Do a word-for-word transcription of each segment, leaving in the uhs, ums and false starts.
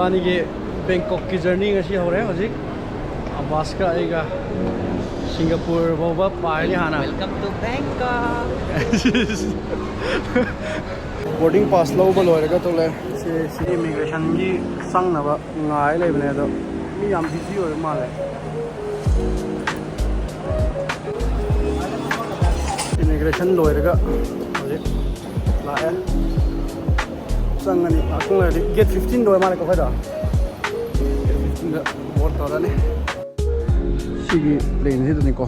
ꯏꯕꯥꯅꯤꯒꯤ ꯕꯦꯡꯀꯣꯛꯀꯤ ꯖꯔꯅꯤ ꯉꯁꯤ ꯍꯧꯔꯦ꯫ ꯍꯧꯖꯤꯛ ꯑꯕꯥꯁꯀ ꯑꯩꯒ ꯁꯤꯡꯒꯥꯄꯨꯔ ꯐꯥꯎꯕ ꯄꯥꯏꯔꯅꯤ ꯍꯥꯟꯅ꯫ Welcome to Bangkok. Boarding pass ꯂꯧꯕ ꯂꯣꯏꯔꯒ ꯊꯣꯛꯂꯛꯑꯦ꯫ ꯁꯤ, ꯁꯤ ꯏꯃꯤꯒ꯭ꯔꯦꯁꯟꯒꯤ ꯆꯪꯅꯕ ꯉꯥꯏ ꯂꯩꯕꯅꯦ, ꯑꯗꯣ ꯃꯤ ꯌꯥꯝ ꯕꯤꯖꯤ ꯑꯣꯏꯕ ꯃꯥꯜꯂꯦ꯫ ꯏꯃꯤꯒ꯭ꯔꯦꯁꯟ ꯂꯣꯏꯔꯒ ꯍꯧꯖꯤꯛ ꯂꯥꯛꯑꯦ꯫ ꯆꯪꯉꯅꯤ ꯉꯥꯛꯇꯪ ꯂꯩꯔꯗꯤ꯫ ꯒꯦꯠ ꯐꯤꯐꯇꯤꯟꯗ ꯑꯣꯏ ꯃꯥꯜꯂꯦꯀꯣ ꯑꯩꯈꯣꯏꯗꯣ꯫ ꯒꯦꯠ ꯐꯤꯐꯇꯤꯟꯗ ꯕꯣꯔꯗ ꯇꯧꯔꯅꯤ꯫ ꯁꯤꯒꯤ ꯄ꯭ꯂꯦꯟꯁꯤꯗꯅꯤꯀꯣ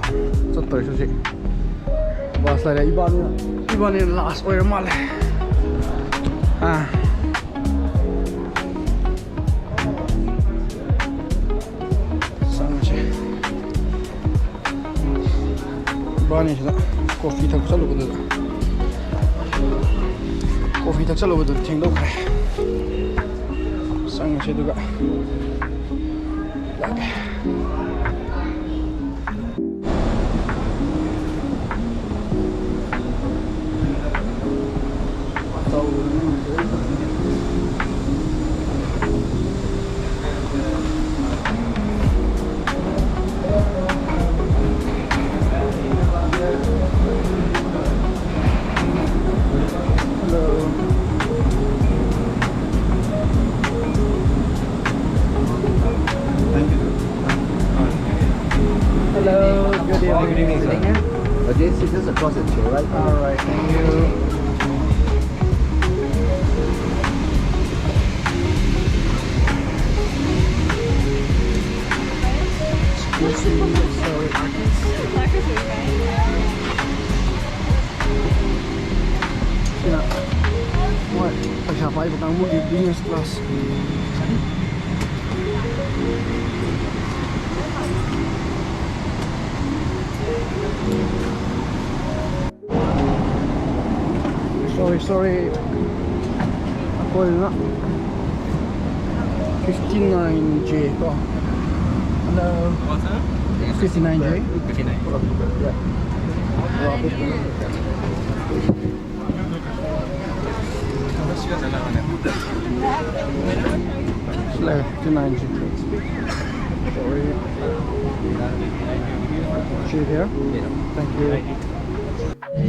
ꯆꯠꯇꯣꯏꯁꯨ ꯁꯤ꯫ ꯕꯁ ꯂꯩꯔꯦ꯫ ꯏꯕꯥꯅꯤ, ꯏꯕꯥꯅꯤ ꯂꯥꯁ ꯑꯣꯏꯔ ꯃꯥꯜꯂꯦ꯫ ꯑꯥ꯫ ꯆꯪꯉꯁꯦ꯫ ꯏꯕꯥꯅꯤꯁꯤꯗ ꯀꯣꯐꯤ ꯊꯛ ꯆꯠꯂꯨꯕꯗꯨꯗ, ꯀꯣꯐꯤ ꯊꯛ ꯆꯠꯂꯨꯕꯗꯨꯗ ꯊꯦꯡꯗꯣꯛꯈ꯭ꯔꯦ꯫ ꯆꯪꯉꯁꯤ ꯑꯗꯨꯒ ꯂꯥꯛꯀꯦ꯫ Hello, good evening. Good evening, sir. Okay, sit just across the chair, right? All right, thank you. Excuse me, sorry. ꯁꯤꯅ ꯃꯣꯏ ꯄꯩꯁꯥ ꯄꯥꯏꯕ ꯀꯥꯡꯕꯨꯒꯤ business class꯫ Sorry, sorry. ꯑꯩꯈꯣꯏꯅ fifty nine J ꯀꯣ꯫ Hello. What's that? Fifty nine J? Fifty nine. Yeah. Hello. Let's see what's another one. Left to nine zero. Sorry. Should here? Thank you.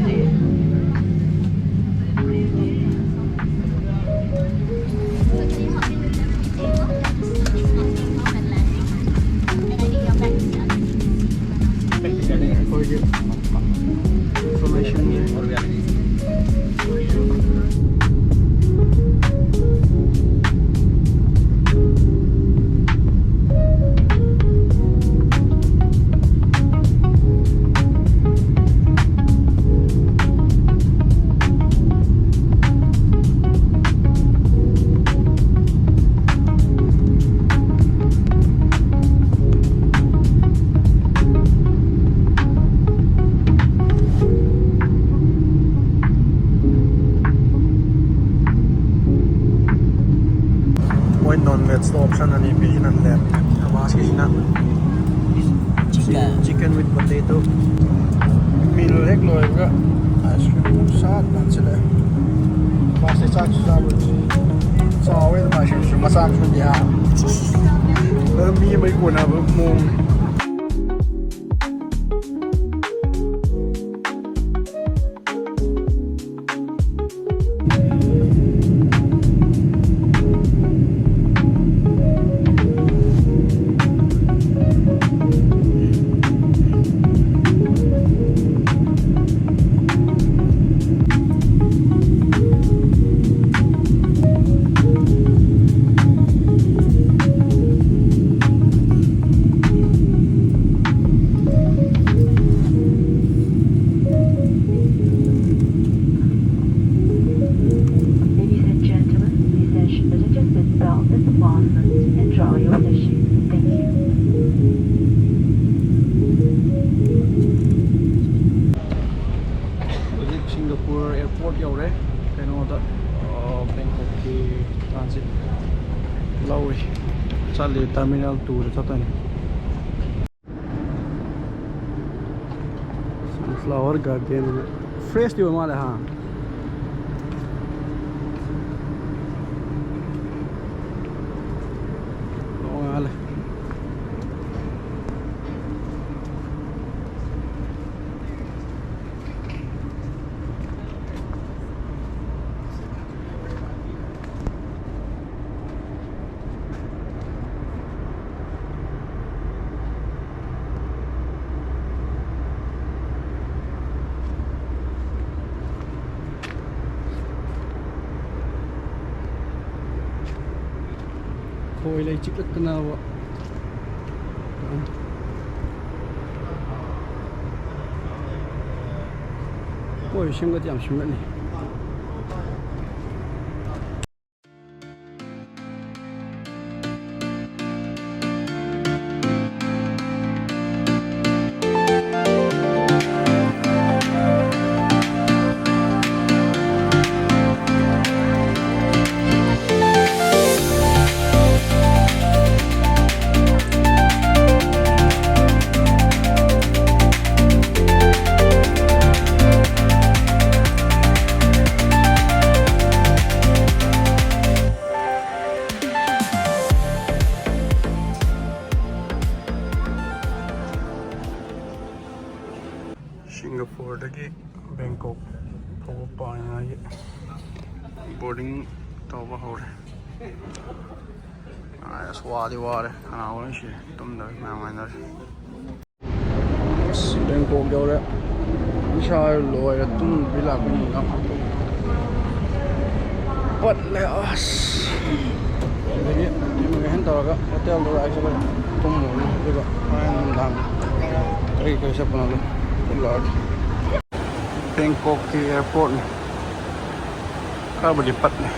ꯃꯣꯏ non veg ꯇ option ꯑꯅꯤ ꯄꯤꯁꯤꯅ ꯂꯦꯝꯃꯦ꯫ ꯑꯕꯥꯁꯀꯤꯁꯤꯅ chicken with potato꯫ Meal ꯍꯦꯛ ꯂꯣꯏꯕꯒ ice cream ꯁꯥꯠ ꯂꯥꯟꯁꯤꯜꯂꯛꯑꯦ꯫ ꯑꯕꯥꯁꯇꯤ ꯆꯥꯛꯁꯨ ꯆꯥꯕ ꯆꯥꯎꯋꯦ ꯑꯗꯨꯝ ice cream ꯁꯨ ꯃꯆꯥ ꯃꯁꯨꯗꯤ ꯍꯥ꯫ ꯑꯗꯨꯝ ꯃꯤ ꯑꯃꯒꯤ ꯀꯣꯟꯅꯕ ꯃꯑꯣꯡꯅꯤ꯫ Ladies and gentlemen, please ensure that your seat belt is fastened and draw your seat. Thank you. ꯍꯧꯖꯤꯛ ꯁꯤꯡꯒꯥꯄꯨꯔ airport ꯌꯧꯔꯦ꯫ ꯀꯩꯅꯣꯗ, ꯑ, ꯕꯦꯡꯀꯣꯛꯀꯤ transit ꯂꯧꯔꯤ꯫ ꯆꯠꯂꯤ, terminal two ꯗ ꯆꯠꯇꯣꯏꯅꯤ꯫ Sunflower garden꯫ Fresh ꯇꯤ ꯑꯣꯏ ꯃꯥꯜꯂꯦ ꯍꯥ꯫ ꯈꯣꯏ ꯂꯩ ꯆꯤꯛꯂꯛꯇꯅꯕ꯫ ꯀꯣꯏ ꯁꯦꯝꯒꯠ ꯌꯥꯝ ꯁꯦꯝꯒꯠꯅꯤ꯫ ꯁꯤꯡꯒꯥꯄꯨꯔꯗꯒꯤ ꯕꯦꯡꯀꯣꯛ ꯐꯥꯎꯕ ꯄꯥꯏꯉꯥꯏꯒꯤ ꯕꯣꯔꯗꯤꯡ ꯇꯧꯕ ꯍꯧꯔꯦ꯫ ꯑꯁ, ꯋꯥꯗꯤ ꯋꯥꯔꯦ, ꯈꯅꯥꯎ ꯂꯣꯏ ꯁꯤꯔꯦ, ꯇꯨꯝꯗꯕ ꯃꯌꯥꯝ ꯍꯥꯏꯅꯔꯦ꯫ ꯑꯁ, ꯕꯦꯡꯀꯣꯛ ꯌꯧꯔꯦ꯫ ꯏꯁꯥ ꯂꯣꯏꯔꯦ, ꯇꯨꯝꯕꯤ ꯂꯥꯛꯄꯅꯤ ꯌꯥꯝ꯫ ꯄꯠꯂꯦ ꯑꯁ꯫ ꯑꯗꯒꯤ ꯏꯃꯤꯒ꯭ꯔꯦꯁꯟ ꯇꯧꯔꯒ ꯍꯣꯇꯦꯜꯗ ꯂꯥꯛꯑꯒ ꯇꯨꯝꯃꯨꯔꯅꯤ, ꯑꯗꯨꯒ ꯍꯣꯔꯦꯟ ꯅꯨꯡꯗꯥꯡ ꯀꯔꯤ ꯀꯔꯤ ꯆꯠꯄꯅꯣꯗꯣ ꯎꯠꯂꯛꯑꯒꯦ꯫ ꯕꯦꯡꯀꯣꯛꯀꯤ ꯑꯦꯌꯥꯔꯄꯣꯔꯠꯅꯤ꯫ ꯈꯔꯕꯨꯗꯤ ꯄꯠꯂꯦ꯫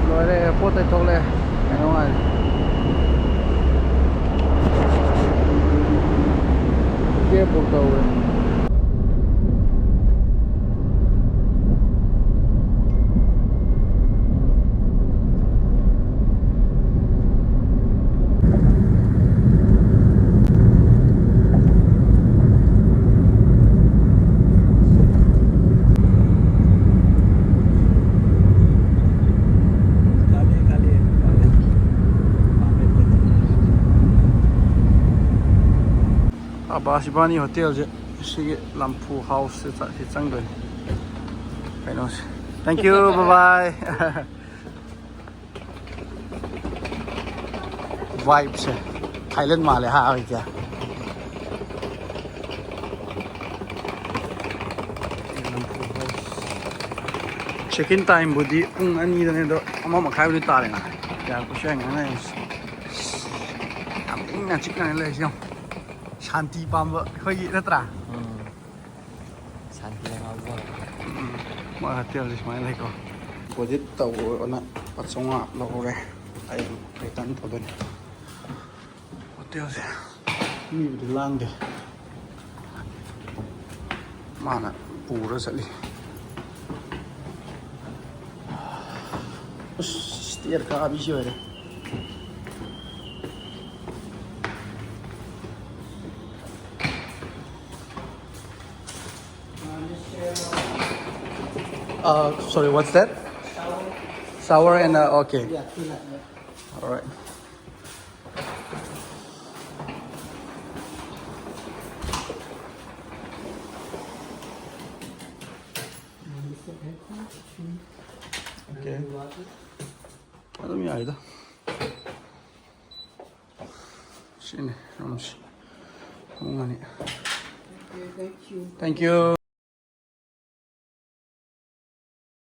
ꯂꯣꯏꯔꯦ, ꯑꯦꯌꯥꯔꯄꯣꯔꯠꯇꯩ ꯊꯣꯛꯂꯛꯑꯦ꯫ ꯀꯩꯅꯣ ꯉꯥꯏꯔꯦ꯫ ꯀꯦꯞ ꯕꯨꯛ ꯇꯧꯔꯦ꯫ ꯑꯕꯥꯁ ꯏꯕꯥꯅꯤ ꯍꯣꯇꯦꯜꯁꯦ ꯁꯤꯒꯤ ꯂꯝꯐꯨ ꯍꯥꯎꯁꯁꯦ ꯆ-, ꯁꯤ ꯆꯪꯗꯣꯏꯅꯤ꯫ ꯀꯩꯅꯣꯁꯦ꯫ Thank you, bye bye꯫ ꯚꯥꯏꯕꯁꯦ ꯊꯥꯏꯂꯦꯟ ꯃꯥꯜꯂꯦ ꯍꯥ, ꯍꯧꯖꯤꯛꯁꯦ꯫ Check in time ꯕꯨꯗꯤ ꯄꯨꯡ ꯑꯅꯤꯗꯅꯦ, ꯑꯗꯣ ꯑꯃ ꯃꯈꯥꯏꯕꯨꯗꯤ ꯇꯥꯔꯦꯅ꯫ ꯌꯥꯔꯛꯄꯁꯨ ꯌꯥꯏ, ꯉꯥꯏꯅ ꯂꯩꯔꯁꯤ꯫ ꯌꯥꯝ ꯏꯪꯅ ꯆꯤꯛꯅ ꯂꯩꯔꯤꯁꯦ ꯌꯦꯡꯉꯣ꯫ ꯁꯥꯟꯇꯤ ꯄꯥꯝꯕ ꯑꯩꯈꯣꯏꯒꯤ ꯅꯠꯇ꯭ꯔꯥ? ꯎꯝ꯫ ꯁꯥꯟꯇꯤ ꯉꯥꯎꯖꯕ꯫ ꯎꯝ꯫ ꯃꯣꯏ ꯍꯣꯇꯦꯜꯁꯦ ꯁꯨꯃꯥꯏꯅ ꯂꯩꯀꯣ꯫ Deposit ꯇꯧꯕꯅ ꯂꯨꯄꯥ ꯆꯥꯝꯃꯉꯥ ꯂꯧꯍꯧꯔꯦ꯫ ꯑꯩ return ꯇꯧꯗꯣꯏꯅꯦ꯫ ꯍꯣꯇꯦꯜꯁꯦ ꯃꯤꯕꯨꯗꯤ ꯂꯥꯡꯗꯦ꯫ ꯃꯥꯅ ꯄꯨꯔ ꯆꯠꯂꯤ꯫ ꯑꯁ, stair ꯀꯥꯕꯤꯁꯤ ꯑꯣꯏꯔꯦ꯫ Uh, sorry, what's that? Shower and, uh, okay. Yeah, cleaner, yeah. All right. Okay. ꯑꯗꯨꯝ ꯌꯥꯏꯗ꯫ ꯁꯤꯅꯤ ꯔꯨꯝꯁꯤ꯫ ꯄꯨꯡ ꯑꯅꯤ꯫ Thank you.